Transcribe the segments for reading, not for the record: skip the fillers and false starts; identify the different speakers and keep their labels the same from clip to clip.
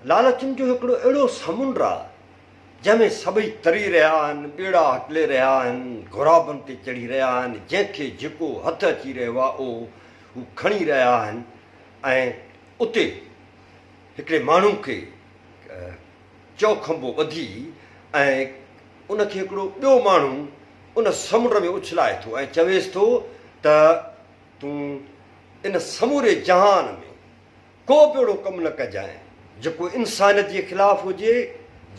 Speaker 1: لالچن جو هڪڙو اهڙو سمنڊ آ، جنهن ۾ سڀئي تري رهيا آهن، ٻيڙا هڪلي رهيا آهن، غورابن تي چڙهي رهيا آهن، جنهن کي جيڪو هٿ اچي رهيو آ، اهو هو کڻي رهيا آهن ۽ اتي هڪڙي ماڻهو کي چؤکنڀو ٻڌي ۽ ان کي هڪڙو ٻيو ماڻهو ان سمنڊ ۾ اڇلائي ٿو ۽ چويس ٿو ته تون ان سموري جهان ۾ ڪو به اهڙو ڪم نه ڪجانء جيڪو انسانيت جي خلاف هجي،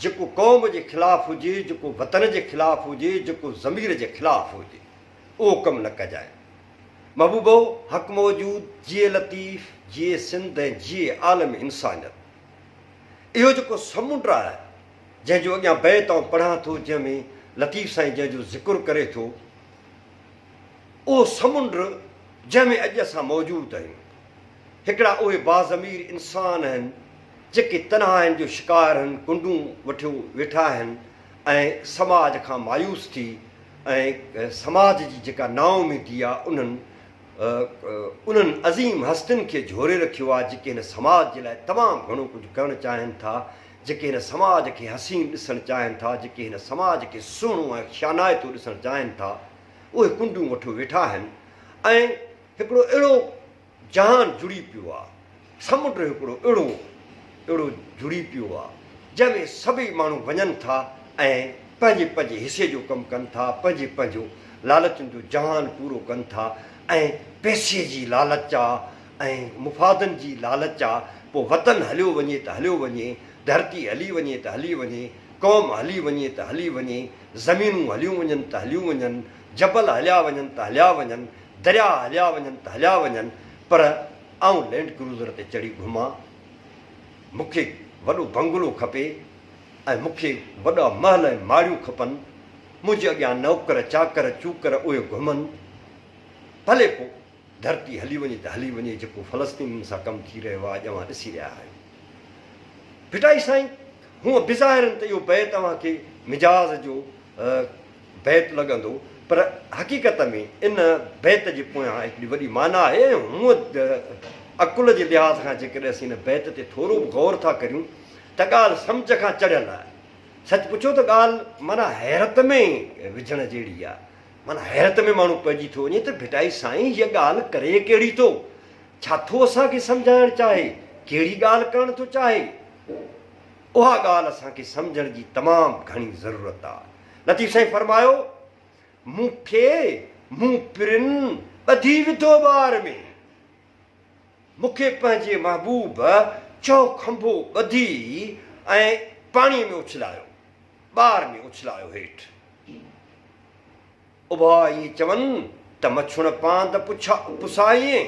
Speaker 1: جيڪو قوم جي خلاف هجي، جيڪو وطن جي خلاف هجي، جيڪو ضمير جي خلاف هجي، اهو ڪم نه ڪجانء. محبوبو، حق موجود، جيئي لطيف، جيئي سنڌ ۽ جيئي عالم انسانيت. اهو جيڪو سمنڊ آهي، جنهن جو اڳيان بيت آئون پڙهان ٿو، جنهن ۾ لطيف سائين جنهن جو ذڪر ڪري ٿو، اهو سمنڊ جنهن ۾ اڄ اسان موجود آهيون، هڪڙا اهي باضمير انسان آهن، جيڪي تنهائين جو شڪار آهن، ڪنڊون وٺيو ويٺا آهن ۽ سماج کان مايوس ٿي ۽ سماج جي جيڪا نااميدي آهي، انهن انهن عظيم هستين کي جهوري رکيو آهي، جيڪي هن سماج جي لاء تمام گهڻو ڪجهه ڪرڻ چاهين ٿا، جيڪي هن سماج کي حسين ڏسڻ چاهين ٿا، جيڪي هن سماج کي سهڻو ۽ شانائتو ڏسڻ چاهين ٿا، اهي ڪنڊون وٺيو ويٺا آهن ۽ هڪڙو اهڙو جهان جڙي پيو آ، سمنڊ هڪڙو اهڙو اهڙو جڙي پيو آ، جنهن ۾ سڀئي ماڻهو وڃن ٿا ۽ پنهنجي پنهنجي حصي جو ڪم ڪن ٿا، پنهنجي پنهنجو لالچن جو جهان پورو ڪن ٿا ۽ پئسي جي لالچ آ ۽ مفادن جي لالچ آ، پوء وطن هليو وڃي ته هليو وڃي، ڌرتي هلي وڃي ته هلي وڃي، قوم هلي وڃي ته هلي وڃي، زمينون هليون وڃن ته هليون وڃن، جبل هليا وڃن ته هليا وڃن، درياء هليا وڃن ته هليا وڃن، پر آئون لينڊ ڪروزر تي چڙهي گهمان، مون کي وڏو بنگلو کپي ۽ مون کي وڏا محل ۽ ماڙيون کپن، منهنجي اڳيان نوڪر، چاڪر، چوڪر اهي گهمن، ڀلي پوء ڌرتي هلي وڃي ته هلي وڃي، جيڪو فلسطينين سان ڪم ٿي رهيو آهي اڄ اوهان ڏسي رهيا آهيو. ڀٽائي سائين هونء بظاهرن ته اهو بيت اوهان کي مجاز جو بيت لڳندو پر حقيقت ۾ ان بيت جي پويان هڪڙي وڏي معنيٰ آهي ۽ هونء عقل جي لحاظ کان جيڪڏهن اسين ان بيت تي ٿورو به غور ٿا ڪريون ته ڳالهه سمجهه کان چڙهيل آهي. سچ پڇو ته ڳالهه معنيٰ حيرت ۾ وجهڻ جهڙي آهي. معنيٰ حيرت ۾ ماڻهو پئجي ٿو وڃي ته ڀٽائي سائين هيء ڳالهه ڪري ڪهڙي ٿو؟ ڇا ٿو اسان کي سمجهائڻ چاهي؟ ڪهڙي ڳالهه ڪرڻ ٿو چاهي؟ اها ڳالهه اسان کي سمجهڻ جي تمام گهڻي ضرورت آهي. لطيف سائين فرمايو، مون کي مون پرين ٻڌي وڌو ٻار ۾، مون کي پنهنجي محبوب چؤ کنڀو ٻڌي ۽ پاڻيء ۾ اڇلايو، ٻار ۾ اڇلايو هيٺ. اڀا ائين چون ته مڇڻ پاند پسائين.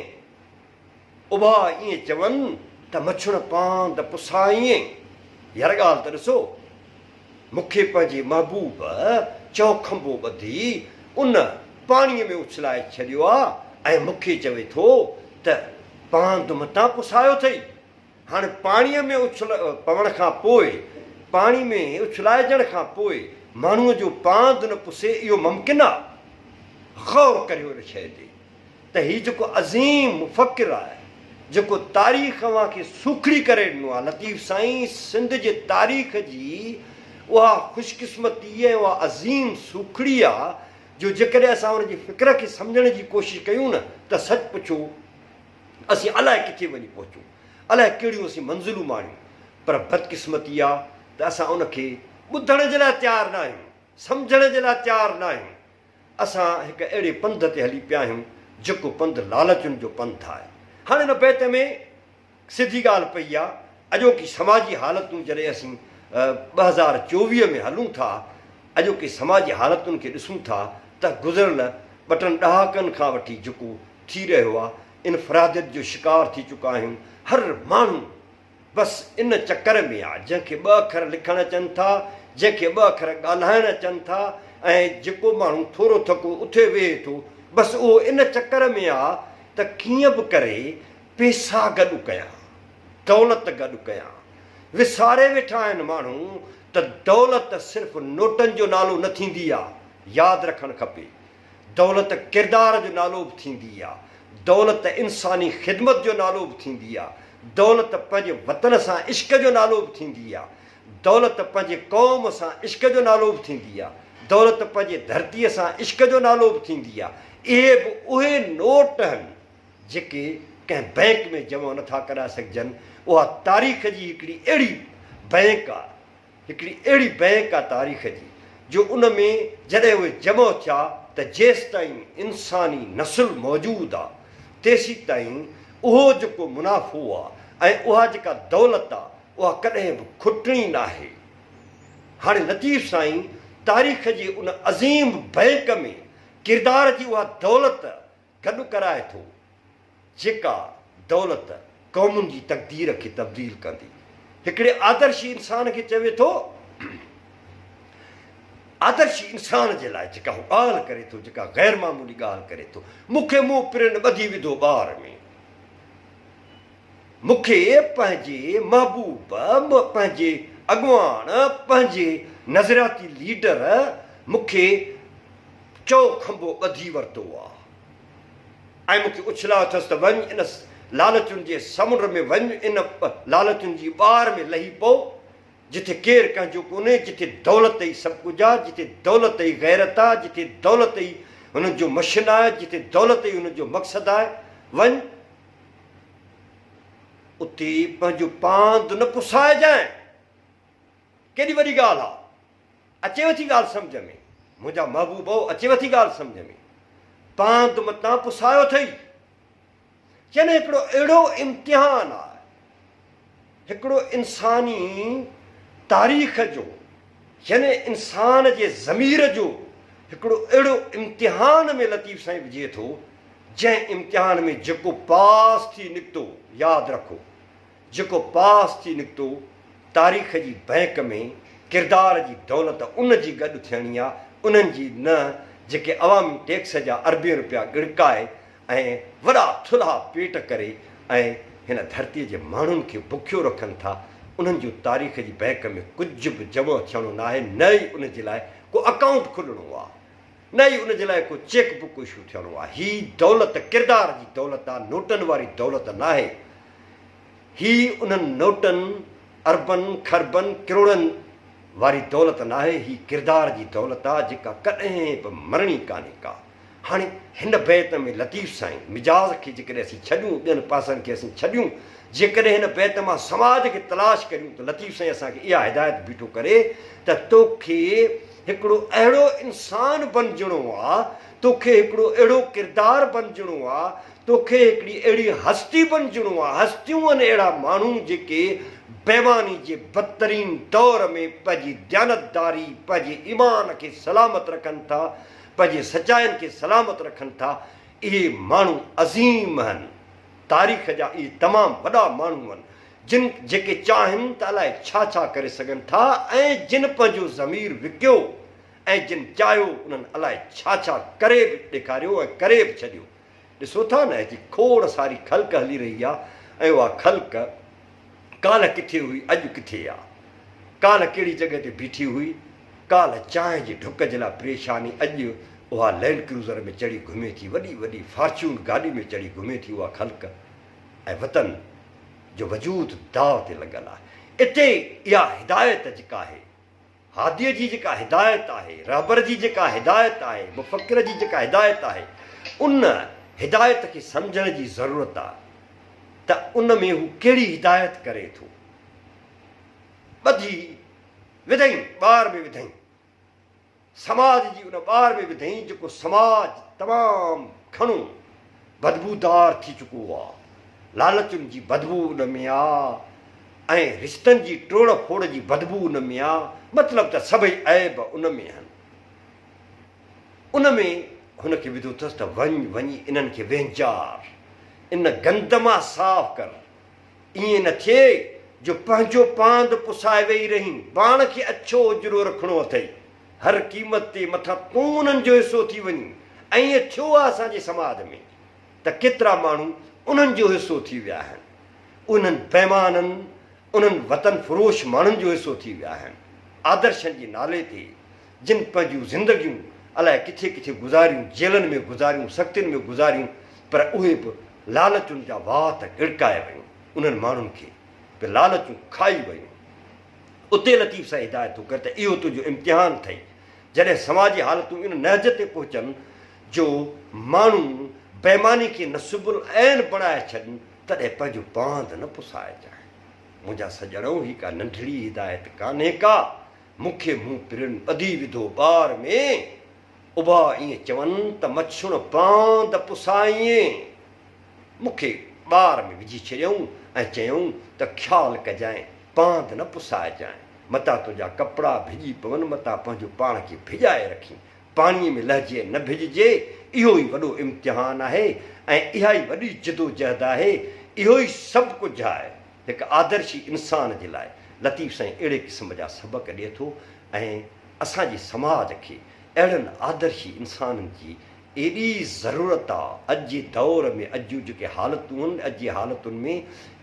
Speaker 1: اڀا ائين چون ته مڇڻ پاند پسائين. يار ڳالهه ته ڏسو، مون کي پنهنجي محبوب چؤکنڀو ٻڌي ان پاڻيء ۾ اڇلائي ڇڏيو آ ۽ مون کي چوي ٿو ته پاند متان پسايو اٿئي. هاڻي پاڻيء ۾ اڇل پوڻ کان پوء، پاڻي ۾ اڇلائجڻ کان پوء ماڻهوء جو پاند نه پسي اهو ممڪن آ؟ غور ڪريو ان شيء تي ته هي جيڪو عظيم مفڪر آهي، جيڪو تاريخ اوهان کي سوکڙي ڪري ڏنو آ، لطيف سائين سنڌ جي تاريخ جي اها خوشقسمتي ۽ اها عظيم سوکڙي آ جو جيڪڏهن اسان ان جي فڪر کي سمجهڻ جي ڪوشش ڪيون نه ته سچ پڇو اسين الائي ڪٿي وڃي پهچون، الائي ڪهڙيون اسين منزلون ماڻيون، پر بدقسمتي آ ته اسان ان کي ٻڌڻ جي لاء تيار نه آهيون، سمجهڻ جي لاء تيار نه آهيون. اسان هڪ اهڙي پنڌ تي هلي پيا آهيون، جيڪو پنڌ لالچن جو پنڌ آهي. هاڻي ان بيت ۾ سڌي ڳالهه پئي آ، اڄوڪي سماجي حالتون جڏهن اسين 2024 ۾ هلون ٿا، اڄوڪي سماجي حالتن کي ڏسون ٿا ته گذريل ٻه ٽن ڏهاڪن کان وٺي جيڪو ٿي رهيو آ، انفراديت جو شڪار ٿي چڪا آهيون، هر ماڻهو بس ان چڪر ۾ آ، جنهن کي ٻه اکر لکڻ اچن ٿا، جنهن کي ٻه اکر ڳالهائڻ اچن ٿا ۽ جيڪو ماڻهو ٿورو ٿڪو اٿي ويهي ٿو، بس اهو ان چڪر ۾ آ ته ڪيئن به ڪري پيسا گڏ ڪيان، دولت گڏ ڪيان. وساري ويٺا آهن ماڻهو ته دولت صرف نوٽن جو نالو نه ٿيندي آ، ياد رکڻ کپي. دولت ڪردار جو نالو به ٿيندي آ، دولت انساني خدمت جو نالو به ٿيندي آ، دولت پنهنجي وطن سان عشق جو نالو به ٿيندي آ. دولت پنهنجي قوم سان عشق جو نالو به ٿيندي آ. دولت پنهنجي ڌرتيء سان عشق جو نالو به ٿيندي آ. اهي به اهي نوٽ هن جيڪي ڪنهن بئنڪ ۾ جمع نه ٿا ڪرائي سگهجن. اها تاريخ جي هڪڙي اهڙي بئنڪ آ. هڪڙي اهڙي بئنڪ آ تاريخ جي جو ان ۾ جڏهن اهي جمع ٿيا ته جيستائين انساني نسل موجود آ تيسيتائين اهو جيڪو منافعو آ ۽ اها جيڪا دولت آ اها ڪڏهن به کٽڻي ناهي. هاڻي لطيف سائين تاريخ جي ان عظيم بئنڪ ۾ ڪردار جي اها دولت گڏ ڪرائي ٿو، جيڪا دولت قومن جي تقدير کي تبديل ڪندي. هڪڙي آدرشي انسان کي چوي ٿو، آدرشي انسان جي لاء جيڪا هو ڳالهه ڪري ٿو، جيڪا غير معمولي ڳالهه ڪري ٿو، مون کي منهن پرين ٻڌي وڌو ٻار ۾. مون کي پنهنجي محبوب، پنهنجي اڳواڻ، پنهنجي نظرياتي ليڊر مون کي چئو کنڀو ٻڌي ورتو آ ۽ مون کي اڇلايو اٿس ته وڃ ان لالچن جي سمنڊ ۾ وڃ، ان لالچن جي ٻار ۾ لهي پئو، جتي ڪير ڪنهن جو ڪونهي، جتي دولت ئي سڀ ڪجهه آ، جتي دولت ئي غيرت آ، جتي دولت ئي هنن جو مشن آهي، جتي دولت ئي هنن جو مقصد آهي، وڃ. اتي پنهنجو پاند نه پسائجانء. ڪيڏي وڏي ڳالهه آ. اچيو ٿي ڳالهه سمجهه ۾. منهنجا محبوبؤ اچيو ٿي ڳالهه سمجهه ۾. پاند متان پسايو اٿئي. يعني هڪڙو اهڙو امتحان آ. هڪڙو انساني تاريخ جو يعني انسان جي ضمير جو هڪڙو اهڙو امتحان ۾ لطيف سائين وجهي ٿو جنهن امتحان ۾ جيڪو پاس ٿي نڪتو ياد رکو جيڪو پاس ٿي نڪتو تاريخ جي بئنڪ ۾ ڪردار جي دولت ان جي گڏ ٿيڻي آ انهن جي نه جيڪي عوامي ٽيڪس جا اربين روپيا ڳڙڪائي ۽ وڏا ٿلها پيٽ ڪري ۽ هن ڌرتيء جي ماڻهن کي بکيو رکن ٿا، انهن جو تاريخ جي بئنڪ ۾ ڪجهه به جمع ٿيڻو ناهي، نه ئي ان جي لاء ڪو اڪائونٽ کلڻو آ، نه ئي ان جي لاء ڪو چيڪ بڪ اشو ٿيڻو آ. هي دولت ڪردار جي دولت آ، نوٽن واري دولت ناهي. هي انهن نوٽن، اربن، کربن، ڪروڙن واري دولت ناهي، هي ڪردار جي دولت آ، جيڪا ڪڏهن به مرڻي ڪانهي ڪا. هاڻي هن بيت ۾ لطيف سائين مجاز کي جيڪڏهن اسين ڇڏيون، ٻين پاسن کي اسين ڇڏيون، جيڪڏهن هن بيت مان سماج کي تلاش ڪريون ته لطيف سائين اسان کي اها هدايت بيٺو ڪري ته توکي هڪڙو اهڙو انسان بنجڻو آ، توکي هڪڙو اهڙو ڪردار بنجڻو آ، توکي هڪڙي اهڙي هستي بنجڻو آ، هستيون آهن اهڙا ماڻهو جيڪي بيماني جي بدترين دور ۾ پنهنجي ديانتداري، پنهنجي ايمان کي سلامت رکن ٿا، پنهنجي سچاين کي سلامت رکن ٿا، اهي ماڻهو عظيم آهن، تاريخ جا اهي تمام وڏا ماڻهو آهن، جن جيڪي چاهين ته الائي ڇا ڇا ڪري سگهن ٿا ۽ جن پنهنجو ضمير وڪيو ۽ جن چاهيو انهن الائي ڇا ڇا ڪري به ڏيکاريو ۽ ڪري به ڇڏيو. ڏسو ٿا نه هتي کوڙ ساري خلق هلي رهي آ ۽ اها خلق ڪالهه ڪٿي هئي اڄ ڪٿي آ. ڪالهه ڪهڙي جڳهه تي بيٺي هئي، ڪالهه چانهه جي ڍڪ جي لاء پريشاني اڄ اها لينڊ ڪروزر ۾ چڙهي گهمي ٿي، وڏي وڏي فارچون گاڏي ۾ چڙهي گهمي ٿي اها خلق ۽ وطن جو وجود داء تي لڳل آهي. اتي اها هدايت جيڪا آهي. هاديء جي جيڪا هدايت آهي، رهبر جي جيڪا هدايت آهي، مفڪر جي جيڪا هدايت آهي، ان هدايت کي سمجهڻ جي ضرورت آهي ته ان ۾ هو ڪهڙي هدايت ڪري ٿو. ٻڌي وڌئين، ٻار ۾ وڌئين. سماج جي ان ٻار ۾ وڌئين جيڪو سماج تمام گهڻو بدبودار ٿي چڪو آ. لالچن جي بدبو ان ۾ آ ۽ رشتن جي ٽوڙ ڦوڙ جي بدبو ان ۾ آ، مطلب ته سڀئي عيب ان ۾ هن. ان ۾ هن کي وڌو اٿس ته وڃ، وڃي انهن کي وهنجار، ان گند مان صاف ڪر. ائين نه ٿئي جو پنهنجو پاند پسائي ويهي رهين، پاڻ کي اڇو اجرو رکڻو اٿئي، هر قيمت تي مٿان تون انهن جو حصو ٿي وڃين. ائين ٿيو آ اسان جي سماج ۾ ته ڪيترا ماڻهو انهن جو حصو ٿي ويا آهن، انهن بيمانن، انهن وطن فروش ماڻهن جو حصو ٿي ويا آهن، آدرشن جي نالي تي جن پنهنجون زندگيون الائي ڪٿي ڪٿي گذاريون، جيلن ۾ گذاريون، سختين ۾ گذاريون، پر اهي به لالچن جا وات ڳڙڪائي ويون. انهن ماڻهن کي به لالچون کائي ويون. اتي لطيف سائين هدايت ٿو ڪري ته اهو تنهنجو امتحان اٿئي. جڏهن سماجي حالتون ان نهج تي پهچن جو ماڻهو بيماني کي نصب العين بڻائي ڇڏن تڏهن پنهنجو پاند نه پسائجانء. منهنجا سڄڻؤ هي ڪا ننڍڙي هدايت ڪانهي ڪا، مون کي مون پرين ٻڌي وڌو ٻار ۾، اڀا ائين چون ته مڇڻ پاند پسائين. مون کي ٻار ۾ وجهي ڇڏيائون ۽ چيائون ته خيال ڪجانء، پاند نه پسائجانء، متان تنهنجا ڪپڙا ڀڄي پون، متان پنهنجو پاڻ کي ڀڄائي رکين. پاڻيء ۾ لهجي نه ڀڄجي، اهو ئي وڏو امتحان آهي ۽ اها ئي وڏي جدوجهد آهي، اهو ئي سڀ ڪجهه آهي هڪ آدرشي انسان جي لاء. لطيف سائين اهڙي قسم جا سبق ڏئي ٿو ۽ اسان جي سماج کي اهڙن آدرشي انسانن جي ايڏي ضرورت آ، اڄ جي دور ۾ اڄ جون جيڪي حالتون آهن، اڄ جي حالتن ۾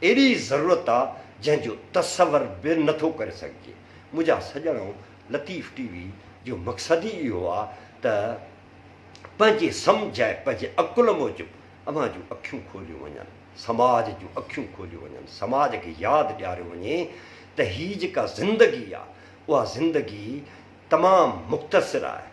Speaker 1: ايڏي ضرورت آ جنهن جو تصور به نه ٿو ڪري سگهجي. منهنجا سڄڻو لطيف ٽي وي جو مقصد ئي اهو آ ته پنهنجي سمجهه ۽ پنهنجي عقل موجب اوهان جون اکيون کوليون وڃن، سماج جون اکيون کوليون وڃن، سماج کي ياد ڏياريو وڃي ته هي جيڪا زندگي آ اها زندگي تمام مختصر آهي،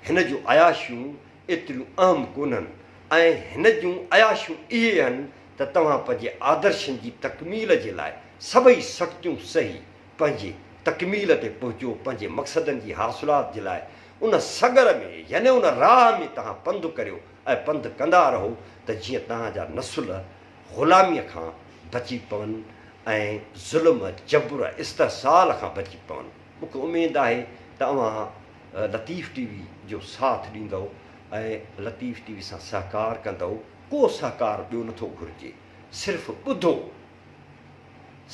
Speaker 1: هن جون عياشيون ايتريون اهم ڪونهن ۽ هن جون عياشيون اهي آهن ته توهان پنهنجي آدرشن جي تڪميل جي لاء سڀئي سختيون سهي پنهنجي تڪميل تي پهچو، پنهنجي مقصدن جي حاصلات جي لاء ان سڳر ۾ يعني ان راهه ۾ توهان پنڌ ڪريو ۽ پنڌ ڪندا رهو ته جيئن توهان جا نسل غلاميء کان بچي پون ۽ ظلم، جبر، استحصال کان بچي پون. مون کي اميد آهي ته اوهان لطيف ٽي وي جو ساٿ ڏيندؤ ۽ لطيف ٽي وي سان سهڪار ڪندؤ. ڪو سهڪار ٻيو نٿو گهرجي. صرف ٻڌو.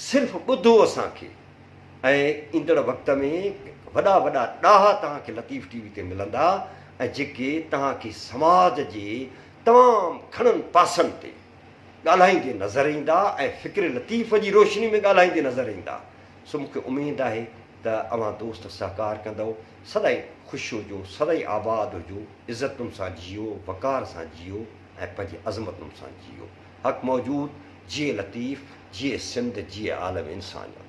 Speaker 1: صرف ٻڌو اسان کي ۽ ايندڙ وقت ۾ وڏا وڏا ڏاها توهان کي لطيف ٽي وي تي ملندا ۽ جيڪي توهان کي سماج جي تمام گهڻن پاسن تي ڳالهائيندي نظر ايندا ۽ فڪر لطيف جي روشني ۾ ڳالهائيندي نظر ايندا سو مون کي اميد آهي ته اوهان دوست سهڪار ڪندؤ سدائين خوش هجو سدائين آباد هجو عزتن سان جيئو وقار سان جيئو ۽ پنهنجي عظمتن سان جيئو حق موجود جيئي لطيف جيئي سنڌ جيئي عالم انسانيت.